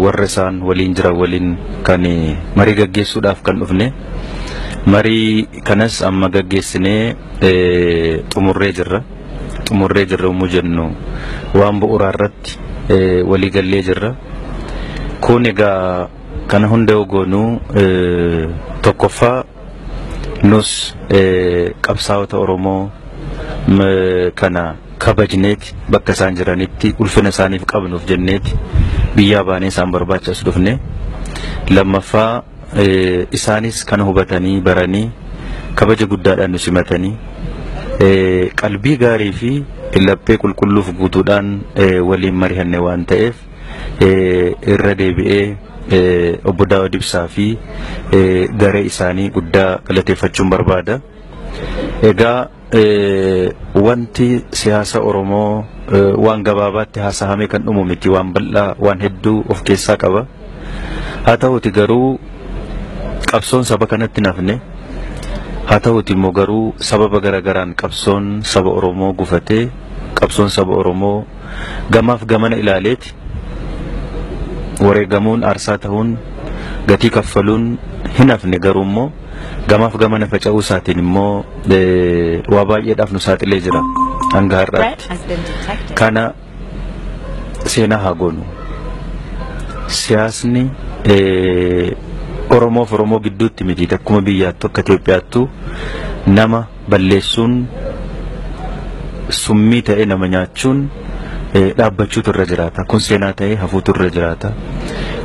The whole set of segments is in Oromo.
warra isaan waliin jiran waliin kan marii gaggeessuudhaaf kan dhufne. Marii kanas amma gaggeessinee xumurree jirra. Xumurree jirra yommuu jennu waan bu'uuraa irratti walii gallee jirra. Kun egaa kana hunda yoo goonu, tokkoffaa nus qabsaa'ota Oromoo kana kabajneeti, bakka isaan jiranitti ulfina isaaniif qabnuuf jenneeti biyyaa baanee isaan barbaacha as dhufne. Lammaffaa, isaanis kana hubatanii baranii kabaja guddaadhaan nu simatanii qalbii gaarii fi laphee qulqulluuf guutuudhaan waliin mari'anne waan ta'eef, irra deebi'ee obbo Daawud Ibsaa fi garee isaanii guddaa galateeffachuun barbaada. Egaa wanti siyaasa Oromoo waan gabaabaatti haasa'amee kan dhumu miti, waan bal'aa, waan hedduu of keessaa qaba. Haa ta'uti garuu qabsoon saba kanatti nafne, haa ta'uti immoo garuu sababa garagaraan qabsoon saba Oromoo gufatee, qabsoon saba Oromoo gamaaf gamana ilaaleeti wareegamuun, aarsaa ta'uun, gatii kaffaluun hin hafne, garuu immoo gamaaf gamana faca'uu isaatiin immoo waa baay'eedhaaf nu saaxilee jira hanga har'aatti. Kana seenaa haa goonu. Siyaasni Oromoof Oromoo gidduutti miti, akkuma biyyaattu, akka Itoophiyaattu nama balleessuun, summii ta'ee nama nyaachuun dhaabbachuutu irra jiraata. Kun seenaa ta'ee hafuutu irra jiraata.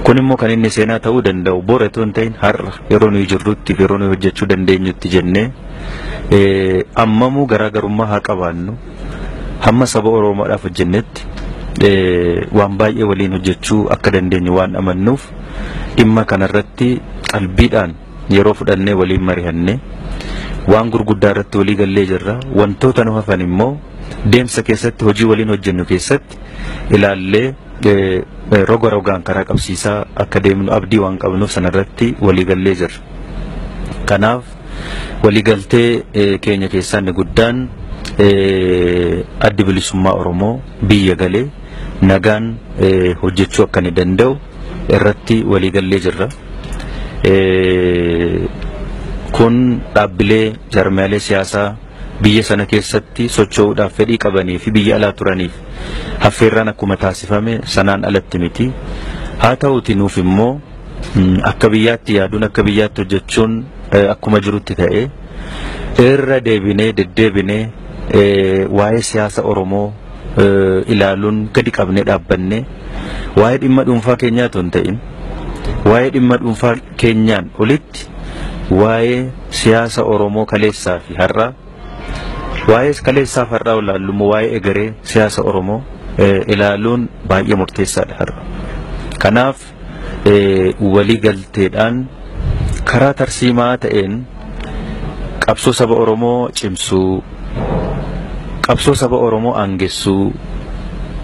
Kun immoo kan inni seenaa ta'uu danda'u bora otoo hin ta'in har'a, yeroo nuyi jirrutti, yeroo nuyi hojjechuu dandeenyutti jennee, ammamuu garaagarummaa haa qabaannu, hamma saba Oromoodhaaf hojjennetti waan baay'ee waliin hojjechuu akka dandeenyu waan amannuuf, dhimma kanarratti qalbiidhaan yeroo fudhannee waliin mari'annee waan gurguddaa irratti walii gallee jirra. Wantoota nu hafan immoo deemsa keessatti, hojii waliin hojjennu keessatti ilaallee roga rogaan karaa qabsiisaa akka deemnu abdii waan qabnuuf sanarratti walii gallee jirra. Kanaaf waliigaltee keenya keessaa inni guddaan Addi Bilisummaa Oromoo biyya galee nagaan hojjechuu akka inni danda'u irratti waliigallee jirra. Kun dhaabbilee jaarmiyaalee siyaasaa biyya sana keessatti socho'uudhaaf fedhii qabanii fi biyya alaa turaniif affeerraan akkuma taasifame sanaan alatti miti. Haa ta'uti nuuf immoo akka biyyaatti yaaduun, akka biyyaatti hojjechuun akkuma jirutti ta'e, irra deebinee deddeebinee waa'ee siyaasa Oromoo ilaaluun gadi qabnee dhaabbannee, waa'ee dhimma dhuunfaa keenyaa otoo hin ta'in, waa'ee dhimma dhuunfaa keenyaan olitti waa'ee siyaasa Oromoo kaleessaa fi har'aa, waa'ee kaleessaa fi har'aa ilaallu immoo waa'ee egeree siyaasa Oromoo ilaaluun baay'ee murteessaadha har'a. Kanaaf walii galteedhaan karaa tarsiimaa ta'een qabsoo saba Oromoo cimsuu, qabsoo saba Oromoo aangessuu,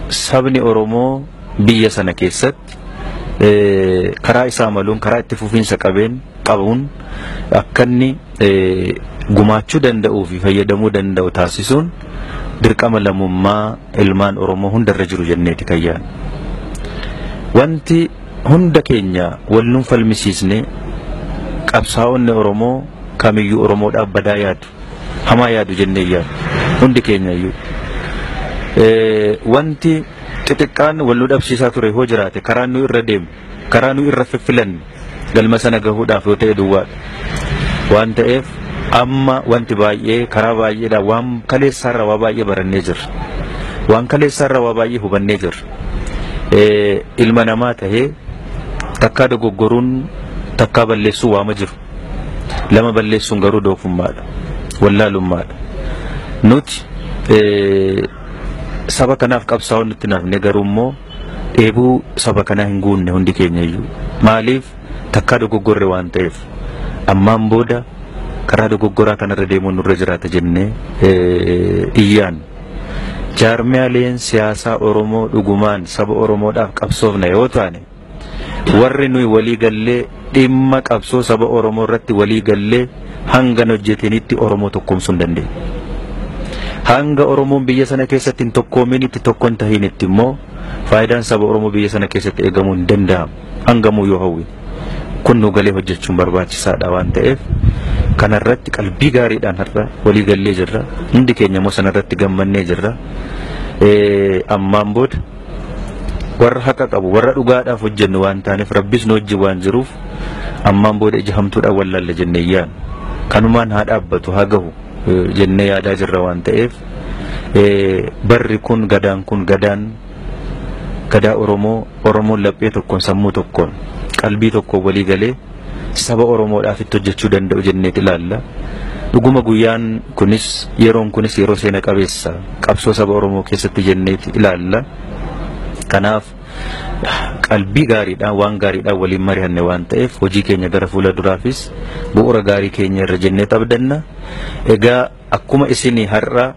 sabni Oromoo biyya sana keessatti karaa isaa maluun, karaa itti fufiinsa qabeen qabuun akka inni gumaachuu danda'uu fi fayyadamuu danda'u taasisuun dirqama lammummaa ilmaan Oromoo hundarra jiru jenneeti kan yaadnu. Wanti hunda keenya wal nun falmisiisne, qabsaa'onni Oromoo kamiyyuu Oromoodhaaf badaa yaadu, hamaa yaadu jennee yaadu hundi keenya iyyuu. Wanti xixiqqaan wal nu dhabsiisaa ture hoo jiraate, karaa nu irra deemnu, karaa nu irra fiffilanne galma sana gahuudhaaf yoo ta'e duwwaadha. Waan ta'eef amma wanti baay'ee karaa baay'eedhaan waan kaleessaarra waa baay'ee barannee jirra. Waan kaleessaarra waa baay'ee hubannee jirra. Ilma namaa tahee takkaa dogoggoruun, takkaa balleessuun waama jiru. Lama balleessuun garuu doofummaadha. Wallaalummaadha. Nuti saba kanaaf qabsaa'oon nutti nafne, garuu immoo dheebuu saba kanaa hin guunne hundi keenya iyyuu. Maaliif? Takkaa dogoggorre waan ta'eef. Ammaan booda karaa dogoggoraa kanarra deemuun nurra jiraata jennee iyyaan. Jaarmiyaaleen siyaasaa Oromoo dhugumaan saba Oromoodhaaf qabsoofna yoo taane, warri nuyi walii gallee dhimma qabsoo saba Oromoo irratti walii gallee hanga hojjetinitti Oromoo tokkoomsuu hin dandeenye. Hanga Oromoon biyya sana keessatti hin tokkoomin itti tokkoon tahinitti immoo faayidaan saba Oromoo biyya sana keessatti eegamuu hin danda'amu. Hangamuu yoo hawwine. Kun nu galee hojjechuun barbaachisaadha waan ta'eef kanarratti qalbii gaariidhaan har'a walii gallee jirra. Hundi keenya immoo sanarratti gammannee jirra. Ammaan booda warra haqa qabu warra dhugaadhaaf hojjennu waan taaneef Rabbis nu wajjin waan jiruuf ammaan booda ija hamtuudhaan wallaalla jennee yaadnu. Kanumaan haa dhaabbatu haa gahu jennee yaadaa jirra waan ta'eef barri kun gadaan kun gadaan gadaa Oromoo Oromoon laphee tokkoon sammuu tokkoon qalbii tokkoon walii galee saba Oromoodhaaf itti hojjechuu danda'u jenneet ilaalla. Dhuguma guyyaan kunis yeroon kunis yeroo seena qabeessa qabsoo saba Oromoo keessatti jenneet ilaalla. Kanaaf qalbii gaariidhaan waan gaariidhaan waliin mari'anne waan ta'eef hojii keenya gara fuula duraafis bu'uura gaarii keenya irra jennee abdanna. Egaa akkuma isin har'a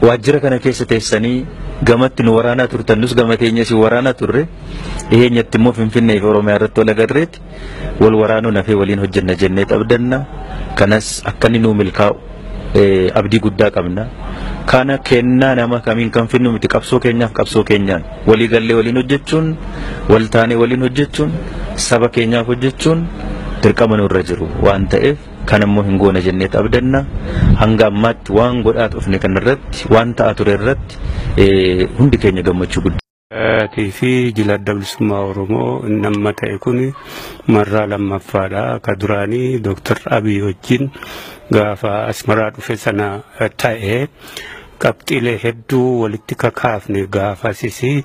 waajjira kana keessa teessanii gamatti nu waraanaa turtan nus gama teenya isin waraanaa turre dhiheenyatti immoo Finfinnee fi Oromiyaa irratti wal agarreetti wal waraanuu nafee waliin hojjenna jennee abdanna. Kanas akka inni nuu milkaa'u abdii guddaa qabna. Kana kennaa nama kamiin kan finnu miti qabsoo keenyaaf qabsoo keenyaan walii gallee waliin hojjechuun wal taanee waliin hojjechuun saba keenyaaf hojjechuun dirqama nurra jiru waan ta'eef kan immoo hin goona jennee abdanna. Hanga ammaatti waan godhaa dhufne kanarratti waan ta'aa ture irratti hundi keenya gammachuu guddaa. Fi jila adda bilisummaa Oromoo nama ta'e kun marraa lammaffaadha. Ka duraanii Dooktar Abiy wajjin gaafa Asmaraa dhufe sana ta'e qabxiilee hedduu walitti kakaafne gaafasisi.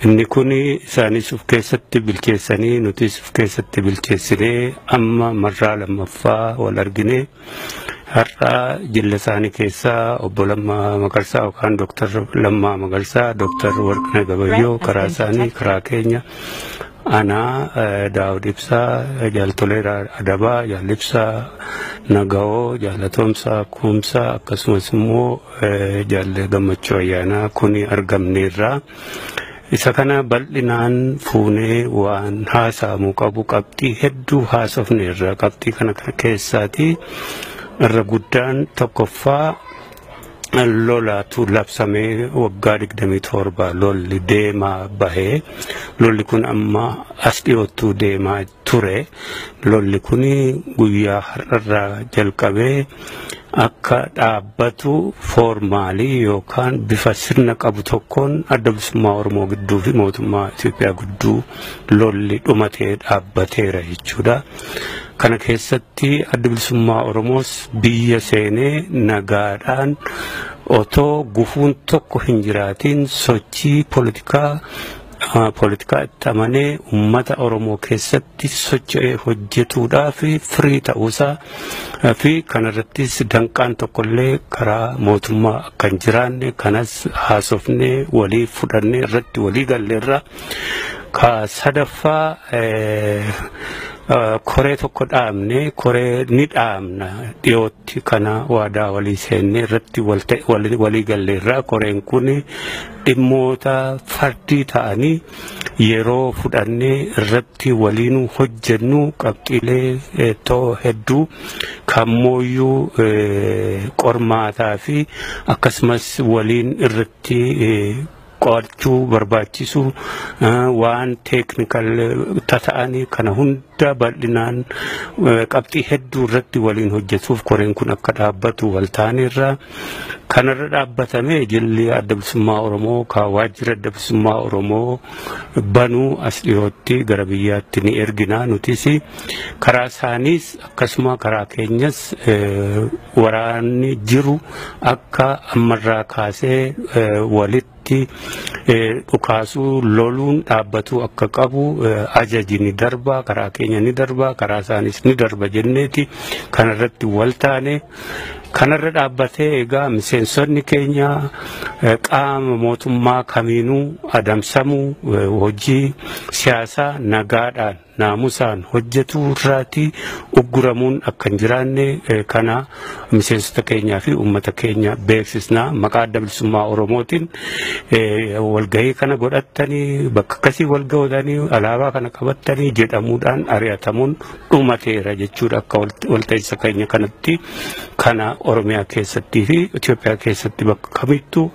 Inni kun isaanis of keessatti bilcheessanii nutis of keessatti bilcheessinee amma marraa lammaffaa wal argine. Har'a jilla isaanii keessaa obbo Lammaa Magarsaa yookaan Dooktar Lammaa Magarsaa, Dooktar Warqinaa Gabayyoo karaa isaanii karaa keenya anaa Daawud Ibsaa, Jaaltoleeraa Adabaa, Jaal Ibsaa Nagawoo, Jaalatoomsaa Kuumsaa akkasumas immoo Jaalle Gammachuu Ayyaanaa kun argamneerra. Isa kana bal'inaan fuunee waan haasa'amuu qabu qabxii hedduu haasofneerra. Qabxii kana keessaati irra guddaan tokkoffaa lolaatu labsamee waggaa 27 lolli deemaa bahee lolli kun amma as dhiyoottuu deemaa ture. Lolli kun guyyaa har'arraa jalqabee akka dhaabbatu foormaalii yookaan bifa sirna qabu tokkoon adda bilisummaa Oromoo gidduu fi mootummaa Itoophiyaa gidduu lolli dhumatee dhaabbateera jechuudha. Kana keessatti adda bilisummaa Oromoos biyya seenee nagaadhaan otoo gufuun tokko hin jiraatiin sochii poolitikaa itti amanee uummata Oromoo keessatti socho'ee hojjetuudhaaf firii ta'uusaa fi kanarrattis danqaan tokkollee karaa mootummaa akka hin jiraanne kanas haasofnee walii fudhannee irratti walii galleerra. Ka sadaffaa koree tokko dhaabne koree ni dhaabna dhiyootti kana waadaa walii seennee irratti walii galleerra. Koreen kun dhimmoota fardii ta'anii yeroo fudhannee irratti waliin hojjennu qabxiilee too hedduu kammooyyuu qormaataa fi akkasumas waliin irratti qo'achuu barbaachisu waan teeknikal tata'anii kana hunda bal'inaan qabxii hedduu irratti waliin hojjetuuf koreen kun akka dhaabbatu waltaaneerra. Kanarra dhaabbatamee jilli adda bilisummaa Oromoo ka waajjira adda bilisummaa Oromoo banuu as dhiyootti gara biyyaatti ni ergina. Nutis karaa isaaniis akkasuma karaa keenyas waraanni jiru akka ammarraa kaasee walitti dhukaasuu loluun dhaabbatu akka qabu ajaji ni darba karaa keenya ni darba karaa isaaniis ni darba jenneeti kanarratti wal taane. Kanarra dhaabbatee egaa miseensonni keenya qaama mootummaa kamiinuu adamsamuu hojii siyaasaa nagaadhaan naamusaan hojjetuu irraati ugguramuun akka hin jiraanne kana miseensota keenyaa fi uummata keenya beeksisna. Maqaa adda bilisummaa Oromootiin walgahii kana godhattanii bakka akkasii walgahanii alaabaa kana qabattanii jedhamuudhaan ari'atamuun dhumateera jechuudha akka walta'iinsa keenya kanatti kana Oromiyaa keessattii fi Itoophiyaa keessatti bakka kamittuu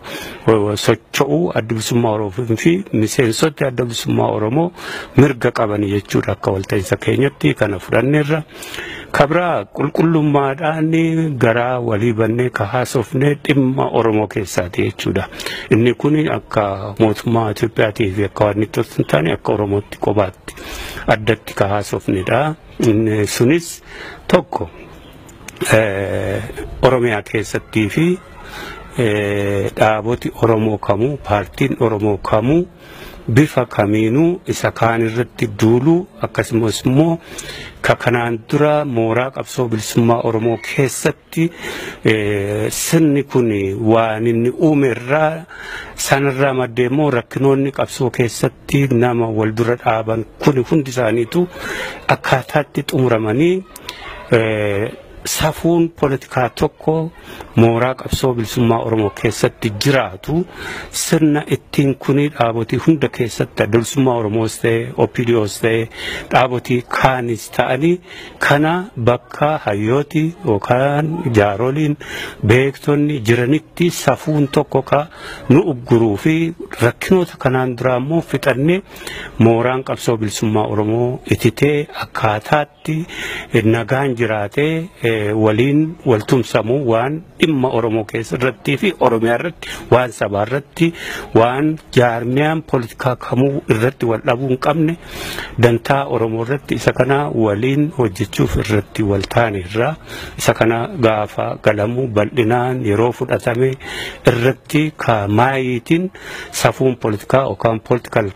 socho'uu Adda Bilisummaa Oromoo fi miseensota Adda Bilisummaa Oromoo mirga qaban jechuudha akka walta'iinsa keenyatti kana fudhanneerra. Kabraa qulqullummaadhaan garaa walii bannee ka haasofne dhimma Oromoo keessaati jechuudha. Inni kun akka mootummaa Itoophiyaatii fi akka waan itti hin taane akka Oromootti kophaatti addatti ka haasofnedha. Inni sunis tokko Oromiyaa keessattii fi dhaaboti Oromoo kamuu, paartiin Oromoo kamuu bifa kamiinuu isa kaan irratti duuluu, akkasumas immoo ka kanaan dura mooraa qabsoo bilisummaa Oromoo keessatti sirni kun waan inni uume irraa sanarraa maddee immoo rakkinoonni qabsoo keessatti nama wal dura dhaaban kun hundi isaaniitu akkaataatti xumuramanii safuun poolitikaa tokko mooraa qabsoo bilisummaa Oromoo keessatti jiraatu, sirna ittiin kuni dhaabotii hunda keessatti, Adda Bilisummaa Oromoos ta'e, OPDOs ta'e, dhaabotii kaanis ta'anii, kana bakka hayyooti yookaan jaaroliin beektonni jiranitti safuun tokko ka nu ugguruu fi rakkinoota kanaan duraa immoo fixannee mooraan qabsoo bilisummaa Oromoo ititee akkaataatti nagaan jiraatee waliin waltumsamuu, waan dhimma Oromoo keessa irrattii fi Oromiyaa irratti, waan sabaa irratti, waan jaarmiyaan poolitikaa kamuu irratti wal dhabuu hin qabne, dantaa Oromoo irratti isa kana waliin hojjechuuf irratti wal taane irraa, isa kana gaafa galamuu bal'inaan yeroo fudhatame irratti ka maayiitiin safuun poolitikaa yookaan political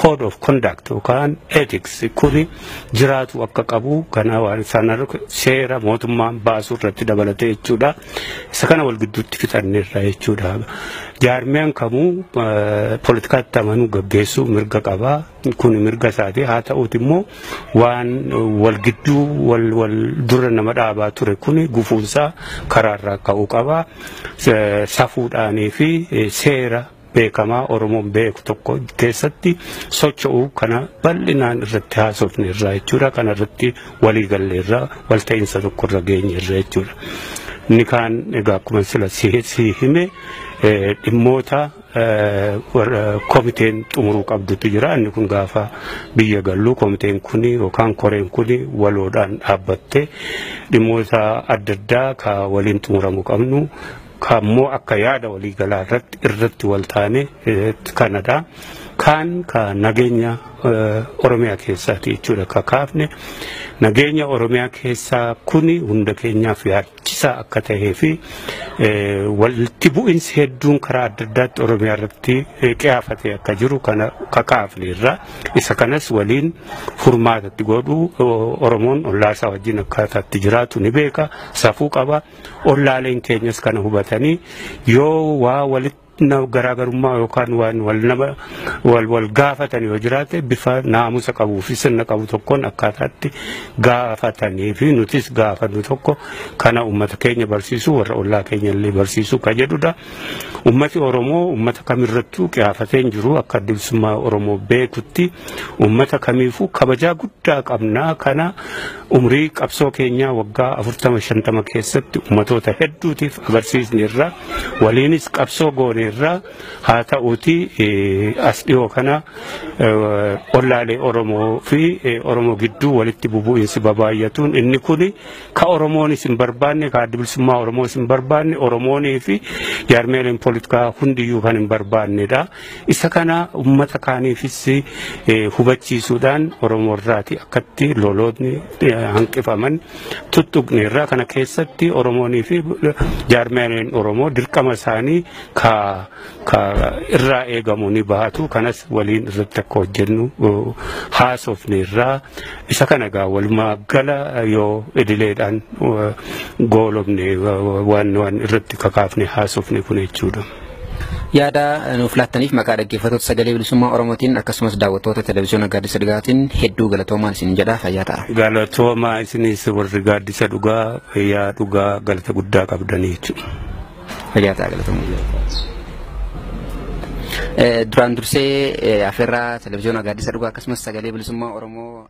code of conduct yookaan ethics kuni jiraatu akka qabu, kana waan sana seera mootummaan baasuu irratti dabalatee jechuudha. Isa kana wal gidduutti fixanneerra jechuudha. Jaarmiyaan kamuu poolitikaatti amanuu gaggeessuu mirga qabaa. Kun mirga isaati. Haa ta'uuti immoo waan wal gidduu wal wal dura nama dhaabaa ture kun gufuunsaa karaarraa ka'uu qaba. Safuudhaanii fi seera beekamaa Oromoon beeku tokko keessatti socho'uu kana bal'inaan irratti haasofne irraa jechuudha. Kana irratti walii galleerra, walta'iinsa tokko irra geenye irra jechuudha. Inni kaan egaa akkuma sila si hime dhimmoota komiteen xumuruu qabdutu jira. Inni kun gaafa biyya gallu komiteen kuni yookaan koreen kuni waloodhaan dhaabbattee dhimmoota adda addaa ka waliin xumuramuu qabnu kammoo akka yaada waliigalaa irratti wal taane kanadha. Kaan ka nageenya Oromiyaa keessaati jechuudha ka kaafne. Nageenya Oromiyaa keessaa kuni hunda keenyaaf yaachisaa akka ta'ee fi walitti bu'insi hedduun karaa adda addaatti Oromiyaa irratti qiyaafatee akka jiru kana kakaafne irraa, isa kanas waliin furmaatatti godhu. Oromoon ollaasaa wajjin akkaataatti jiraatu ni beeka, safuu qaba. Ollaaleen keenyas kana hubatanii yoo waa walitti garaagarummaa yookaan waan wal nama wal wal gaafatan yoo jiraate bifa naamusa qabuu fi sirna qabu tokkoon akkaataatti gaafatanii fi nutis gaafannu tokko kana uummata keenya barsiisuu, warra ollaa keenya illee barsiisuu ka jedhudha. Uummati Oromoo uummata kamirrattuu qiyaafatee hin jiru. Akka Adda Bilisummaa Oromoo beekutti uummata kamiifuu kabajaa guddaa qabna. Kana umrii qabsoo keenyaa waggaa 40 50 keessatti uummatoota hedduutiif agarsiisne irra, waliinis qabsoo goone irra. Haa ta'uuti as dhiyoo kana ollaalee Oromoo fi Oromoo gidduu walitti bubu'insi babaay'atuun inni kuni ka Oromoonis hin barbaanne, ka Adda Bilisummaa Oromoos hin barbaanne, Oromoonii fi jaarmeeleen poolitikaa hundiyyuu kan hin barbaannedha. Isa kana uummata kaaniifis hubachiisuudhaan Oromoo irraati akkatti loloonni hanqifaman tuttuqne irraa, kana keessatti Oromoonii fi jaarmeeleen Oromoo dirqama isaanii ka ka irraa eegamu ni bahatu. Kanas waliin irratti akka hojjennu haasofne irraa. Isa kana egaa walumaa gala yoo idileedhaan goolobne waan irratti kakaafne haasofne kun jechuudha. Yaada nuuf laattaniif maqaa dhaggeeffattoota Sagalee Bilisummaa Oromootiin akkasumas daawwattoota televiziyoona Gaaddisa Dhugaatiin hedduu galatoomaan isin jedha, fayyaa ta'a. Galatoomaa isinis, warri Gaaddisa Dhugaa fayyaa dhugaa galata guddaa qabdanii jechuudha. Fayyaa ta'a, galatoomaa. Duraan dursee afeerraa televiziyoona Gaaddisa Dhugaa akkasumas Sagalee Bilisummaa Oromoo